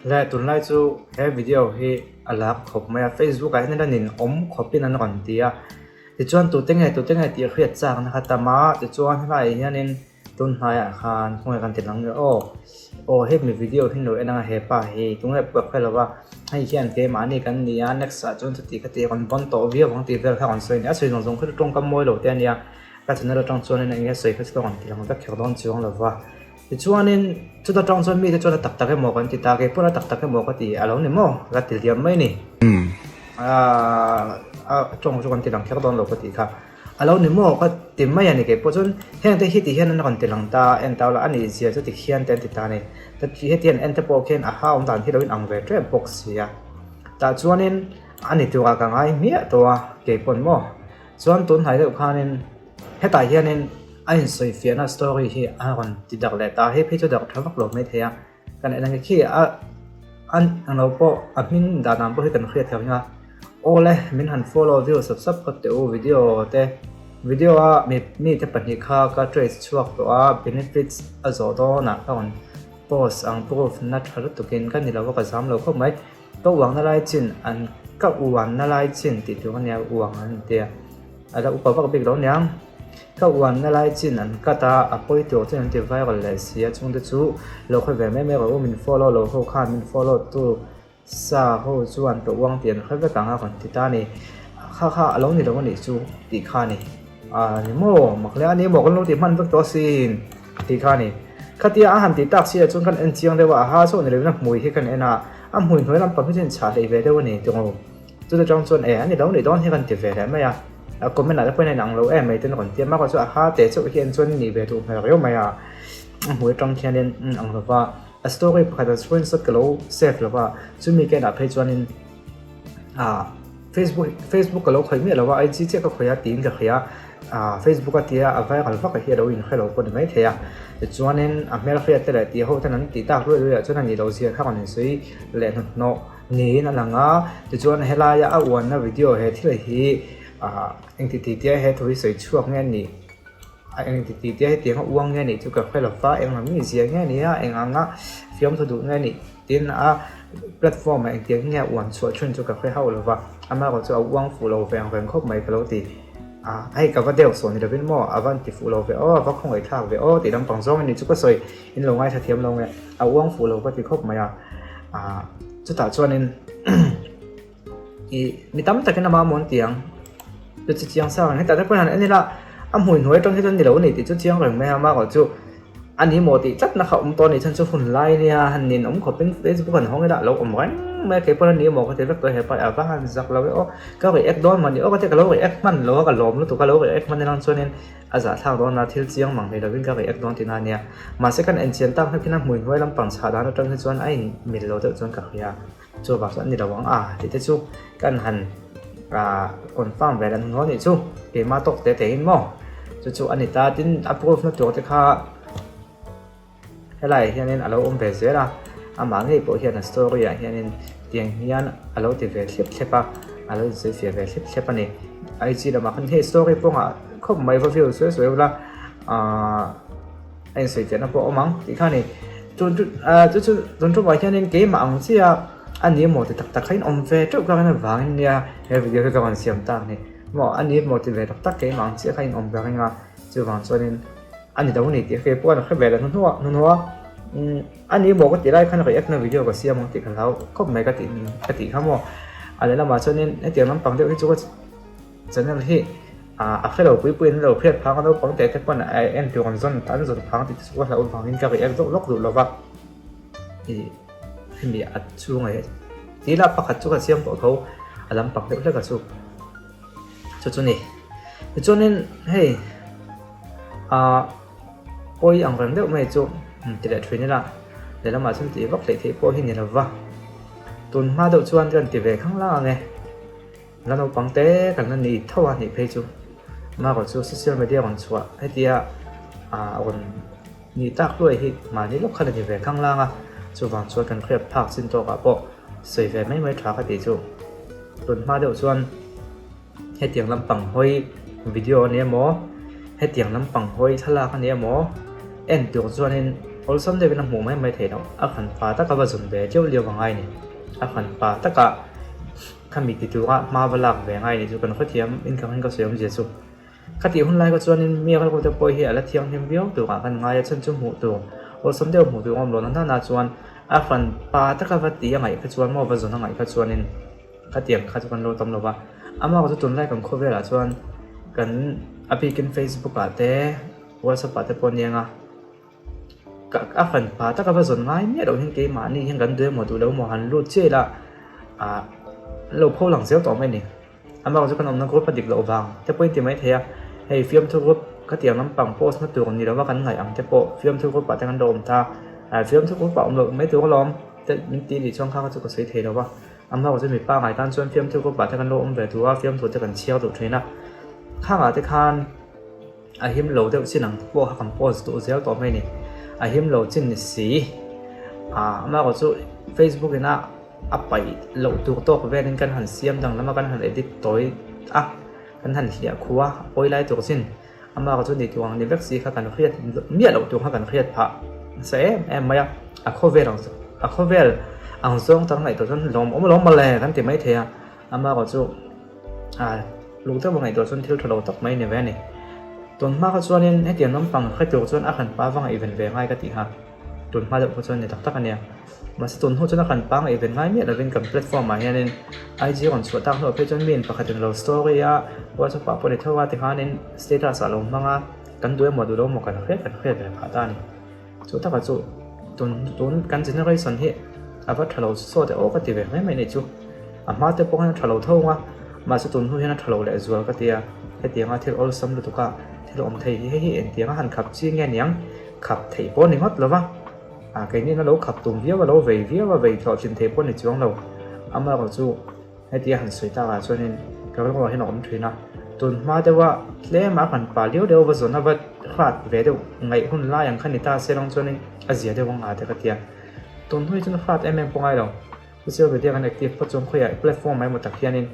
Le tunlai chu he video hi a lak khawp mai a, Facebook ah hian a nin awm khawpin an rawn ti a, tichuan tute nge tute nge tih hriat chakna kha tam a, tichuan helaiah hianin tun hnaiah khan khawnge kan ti lang nge aw, aw hemi video hi an lo en anga hepa hi tunge pawh ka hre lo va, hei hian keimahni kan ni a next ah chuan chuti khati a rawn bawn tawh viau ang tih vel kha a rawn sawi a ni, a sawi zawng zawng kha chu tawngkam mawi lo te a nia, ka channel atang chuanin eng nge sawi kha chu ka rawn ti lang vek kher dawn chuang lo va. Tichuanin, chuta tang chuan mite chuan a tak tak emaw kan ti ta, kei pawn a tak tak emaw ka ti a lo ni maw? Ka ti liam mai ni. A tawng chu kan ti lang kher dawn lo ka tih kha. A lo ni maw? Ka ti mai a ni kei pawh chuan hengte hi ti hian an rawn ti lang ta, en ta ula a nih zia chu ti khian te an ti ta a ni. Heti an en te pawh khian a ha awm dan hi lo inang ve tep bawk si a. Tah chuanin a ni turah ka ngai hmiah tawh a kei pawn maw? Chuan tunhnai deuh khanin. Hetah hianin a insawifiahna story hi a rawn ti darh leh ta a, hei phei chu darh tha vak lo maithei a, kan en ang khi a an englo pawh a hming dan ang pawh hi kan hriat theih ang a, awle min han follow view sap sap phawt teh u video te video a mi mite pahnih kha ka trace chhuak tawh a benefits a zawh dawnah ka rawn post ang proof na tha lutukin ka ni lo a ka zam lo khawp mai. Ka uangna lai chin an ka uanna lai chin tih tur ania uang an tia a la upa vak bik lo aniang ka uanna lai chin an cut a a pawi tur chuan an ti viral leh si a chungte chu lo khawi ve mai mai rawh u min follow lo ho khan min follow tu sa ho chuan ka uang tih an hre vek ang a rawn ti ta a ni kha kha a lo ni lo anih chu tih kha a ni. A ni maw? Mak hle a ni maw? Kan lo ti hman vek tawh asin tih kha a ni. Khatia a han tih tak si ah chuan kan en chiang deuh a, a ha chauh ni lovin a hmui hi kan en a, a hmui hnuai lampang hi chu a inchhah hlei ve deuh a ni tih ngo. Chuta tang chuan e a ni lo nih dawn hi kan ti ve leh mai a, a comment ah te pawhin a inang lo em mai ten a rawn ti a, mahka chu a ha teh chauh hi en chuan nih ve duh hmel riau mai a, a hmui atang khianin ang lova a story pakhat a screenshot ka lo save lova chumi ka enah phei chuanin ah. Facebook Facebook ka lo khawih miah lo a, IG chiah ka khawih a tiin ka hria a, ah Facebook a tia a viral vak a hi a lo inhre lo pawh ni maithei a, tichuanin a hmelhriat te leh tih ho ten an tih tak luai luai ah chuan a nih loh zia kha rawn insawi leh hnahnawh niin a lang a, tichuan helaia a uanna video he thil hi ah engti tih tia he thu hi sawi chhuak nge a nih a engti tih tia hetiang a uang nge a nih chu ka hre lo va, eng ang mi zia nge a nih a, eng anga fiamthu duh nge a nih. Tin, a platform ah engtiang nge a uan chhuah thin chu ka hre hauh lo va, amaherawh chu a uang fuh lo ve ang reng khawp mai ka lo ti. A, hei ka va deuh sawn ni lovin maw, a va inti fuh lo ve aw, a va khawngaih thlak ve aw tih lampang zawng a ni chu ka sawi, in lo ngaithla thiam lo nge, a uang fuh lo ka ti khawp mai a. A, chutah chuanin ih mi tam takin ama mawn ti ang, chu chi chiang sang ang, hetah te pawh hian en ila a hmui hnuai atang hi chuan ni lo a ni tih chu chiang reng mai a, amaherawh chu. A ni maw tih tlatna kha awm tawh a nih chuan chu hun lai nia han nin awm khawpin Facebook han hawng ila a lo awm reng mai a, kei pawn a ni maw ka ti vek tawh hepa a va han zak lo e aw, ka react dawn mah ni aw ka ti a ka lo react hman lo a ka lawm lutuk a lo react hman elang chuanin a zahthlak dawn a thil chiang mang hlei lovin ka react dawn tihna a nia mahse kan enchian tak hnu khian a hmui hnuai lampang chhah dan atang hi chuan a in mil lo deuh chuan ka hria chuvang chuan a ni lo ang a tih te chu kan han ah confirm ve la hnuhnawh a nih chu keimah tawk te te in maw chu chu a ni ta tin a proof na tur te kha helaiah hianin a lo awm ve zel a amah ngei pawh hian a story ah hianin tiang hian a lo ti ve thlep thlep a a lo insawi fiah ve thlep thlep a ni IG lamah khan hei story pawngah khawp mai va view suai suai ula ahh. A insawi fiahna pawh a awm ang tih kha a ni. Tun chu ah chu chu tun tumah hianin keimah ang chiah a ni emaw ti tak tak kha in awm ve teuh ka rin avangin nia he video hi ka rawn siam tak a ni. Maw a ni emaw ti ve tak tak keimah ang chiah kha in awm ka ring a, chuvang chuanin a ni lo a ni tih kha keipawh a hre ve lo hnuhnawh hnuhnawh a. Umm a ni emaw ka tih lai khan react na video ka siam ang tih ka hlau khawp mai ka tih ka tih kha maw. A lehlamah chuanin hetiang lampang deuh hi chu ka. Channel hi a hre lo pui puiin an lo hriat phang a, naupang teh te pawn a en tur an zawn an zawn phang tih te chu ka hlauh vangin ka react zawk lawk duh lo va, ih hemi a chhunga hi tih lah pakhat chu ka siam tawh tho a lampang deuh hlek a chu chu chu ni tichuanin hei ah pawi ang reng deuh mai chu ti leh thin ila lehlamah chuan tih vak hleih theih pawh hi ni lo va tun hma deuh chuan ka rawn ti ve khang lang ang e. La naupang te kan la ni tho a nih phei chu Marvel chu social media rawn chhuah hetia ah rawn ni tak hluai hi mahni lawk kha la ni ve khang lang a, chuvang chuan kan hriat phak chin tawkah pawh sawi ve mai mai tha ka tih chu. Tun hma deuh chuan hetiang lampang hawi video a ni emaw hetiang lampang hawi thlalak a ni emaw en tur chuanin. Awlsam deuhin a hmuh mai mai theih loh. A hran pa taka va zawn ve liau liau a ngai a ni. A hran pa taka khami ti tura hma va lak ve ngai a ni chu kan hrethiam in ka ring ka sawi awmzia chu. Khatih hun lai kha chuanin mi rilru te pawh hi a la thianghlim viau turah kan ngai a, chhan chu hmuh tur awlsam deuh hmuh tur a awm lo na hnana chuan a hran pa taka va ti a ngaih kha chuan maw va zawn a ngaih kha chuanin khatiang kha chu kan lo tam lo va. Amah chu tunlai kan khawvelah chuan kan a bikin Facebook ah te WhatsApp ah te pawh aniang a. A fan pa taka va zawn ngai miah loh hian keimahni hian kan duh emaw duh lo emaw han lut chiah ila ah an lo pho lang zel tawh mai a ni. Amah chu kan awmna group a dik loh vang te pawhin ti mai thei a, hei fiamthu group khatiang lampang post na tur ni lova kan ngaih ang te pawh fiamthu group ah te kan lo awm ta, fiamthu group ah awm loh mai tur alawm te min tih nih chuan kha kha chu ka sawi thei lo va, amah chu mipa ngai tan chuan fiamthu group ah te kan lo awm ve duh a, fiamthu te kan chhiar duh thin a, khangah te khan. A him lo deuh chin ang pawh kha kan post duh zel tawh mai a ni. A him lo chin ni si. Ah amaherawh chu Facebook ina a paih loh tur tawk velin kan han siam danglam a, kan han edit tawi a, kan han hliah khuh a, a pawi lai tur chin. Amaherawh chu ni tur ang ni vek si kha kan hriat miah loh tur kha kan hriat phah nasa em em mai a. A khawvel ang a khawvel ang zawng tak ngaihtuah chuan lawm awm alawm mawle kan ti maithei a. Amaherawh chu ah luk deuh a ngaihtuah chuan thil tha lo tak mai a ni ve a ni. Tun hma kha chuanin hetiang naupang hre tur chuan a hran pa va ngaihven ve ngai ka tih kha tun hma deuh kha chuan ni tak tak a nia. Mahse tun hnu chuan a hran pa ngaihven ngai miah lovin kan platform ah hianin IG rawn chhuah tak hnuah phei chuan miin pakhatin lo story a WhatsApp ah pawh ni tho a tikhanin status ah lo hmang a kan duh emaw duh lo emaw kan hriat kan hriat ve phah ta a ni. Chu takah chu tun tun kan generation hi a va tha lo sawt e aw ka ti ve mai mai a nih chu. A hma te pawh hian a tha lo tho ang a, mahse tun hnu hian a tha lo leh zual ka ti a. Hetianga thil awlsam lutuk a thil awm thei hi hei hi engtianga han khap chi nge niang khap theih pawh a ni ngawt lo va. Ah keini na lo khap tum viau a lo vei viau a vei hlawhtlin theih pawh a ni chuang lo. Amaherawhchu chu. Hetia han sawi takah chuanin ka rilruah hian a awm thin a, tun hma deuha tlema a han pa liau deuh va zawn a va hrat ve deuh ngaih hun lai ang kha ni ta se lawng chuanin a zia deuh ang a te ka ti a, tun hnu hi chuan hrat em em pawh ngai lo, social media kan active phawt chuan khawiah platform ah emaw tak hianin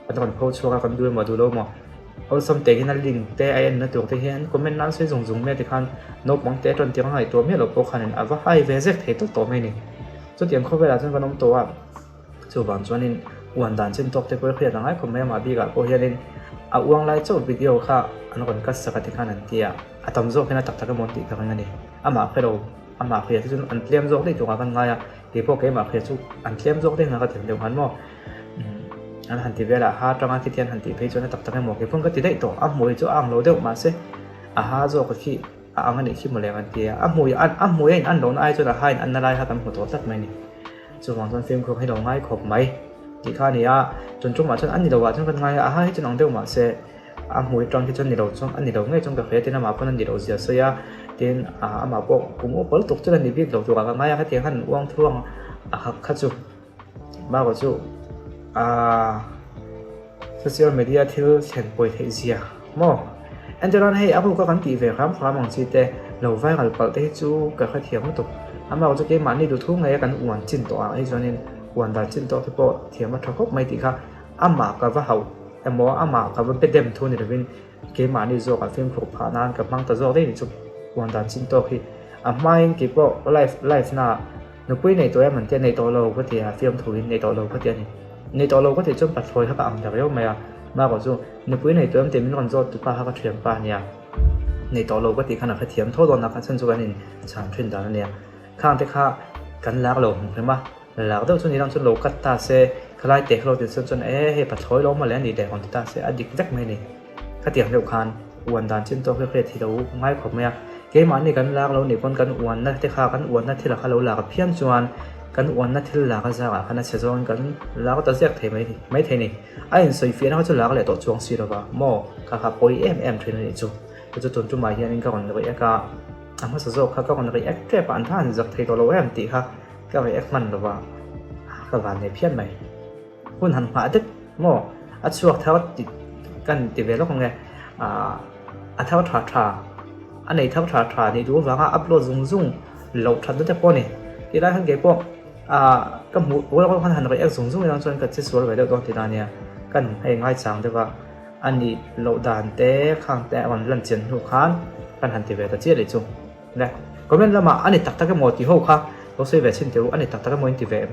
kan rawn pho chhuak a, kan duh emaw duh lo emaw awlsam teh hian a link te a en na tur te hian comment nan sawi zung zung mai a tikhan naupang te atang tir a ngaihtuah miah loh pawh khanin a va hai ve zek thei tawk tawh mai a ni, chutiang khawvelah chuan kan awm tawh a. Chuvang chuanin uan dan chin tawk te pawh i hriat ang ai khawp mai amah bikah pawh hianin a uang lai chauh video kha an rawn cut sak a ti khan an ti a, a tam zawk hian a tak tak emaw an tih ka ring a ni. Amah hre lo, amah hria te chuan an tlem zawk daih turah kan ngai a, keipawh keimah hria chu an tlem zawk daih nga ka ti ang deuh khan maw. An han ti vel a, ha atanga khiti an han tih phei chuan a tak tak emaw keipawh ka ti daih tawh, a hmui chu a ang lo deuh mahse a ha zawk a khi a ang a nih khi mawle an ti a, a hmui a hmui a in an lohna ai chuan a ha in an na lai kha kan hmu tawh tlat mai a ni. Chuvang chuan fimkhur hi lo ngai khawp mai tih kha a ni a, tun tumah chuan a ni lo ah chuan kan ngai a, a ha hi chuan ang deuh mah se a hmui atang hi chuan ni lo chuan a ni lo ngei chuan ka hria tin amah pawn a ni loh zia sawi a, tin ah amah pawh kum upa lutuk chuan a ni bik lo turah ka ngai a, hetiang khan uang thuang a hak kha chu bakah chu aaa. Social media thil thlen pawi theih zia maw? Entirnan hei a ruka kan tih ve hram hram ang chi te lo viral palh te hi chu ka hrethiam lutuk. Amaherawhchu chu keimahni duhthu ngeia kan uan chin tawh ah hei chuanin uan dan chin tawh te pawh thiam a tha khawp mai tih kha amah ka va hauh emaw amah ka va be dem thu ni lovin keimahni zawkah fimkhur phah nan ka hmang ta zawk daih ni chu uan dan chin tawk hi a hmain keipawh live live naah Nupui nei tawh em an tia, nei tawh lo ka ti a, fiamthu in nei tawh lo ka ti a ni. Nei tawh lo ka tih chuan pathlawi kha ka ang ta riau mai a, Marco chu nupui nei tawh em tih min rawn zawt tupa kha ka thianpa a nia. Nei tawh lo ka tih khan a hrethiam tho dawn a, kha chhan chu kan in chhan thin dan a nia. Khang te kha kan lak lo hmu hrim a, lak deuh chu ni lang chuan lo cut ta se, khalai teh kha lo ti chuan chuan e hei pathlawi lo mawle a nih leh rawn ti ta se a dik vek mai a ni. Khatiang deuh khan uan dan chin tawk hi hriat hi lo ngai khawp mai a, keimahni kan lak lo nih pawn kan uanna te kha kan uanna thil a kha lo lak a phian chuan kan uanna thil lak a zangah khan a chhe zawngin kan lak ta ziak thei mai mai thei ni. A insawi fiahna kha chu lak leh tawh chuang si lova maw kha kha pawi em em thin a nih chu. Chu chu tun tumah hianin ka rawn react a, a hmasa zawk kha ka rawn react tep a an tha an zak thei tawh lo em tih kha ka react hman lova ka van nei phian mai. Hun han nghah det maw? A chhuak thar tih kan ti ve lawk ang e. Ahh a thar tha tha, a nei thar tha tha nih duh avanga upload zung zung loh that na te pawh a ni. Ti lai khan keipawh ahh ka hmuh rual rual khan han react zung zung erawh chuan ka che sual ve deuh dawn tih na ania. Kan hei ngaichang deuh a, a nih loh dan te khang te a rawn lan chian hnu khan kan han ti ve ta chiah leh chu. Le. Comment lamah a ni tak tak emaw tih ho kha lo sawi ve chhin teh u, a ni tak tak emaw in ti ve em?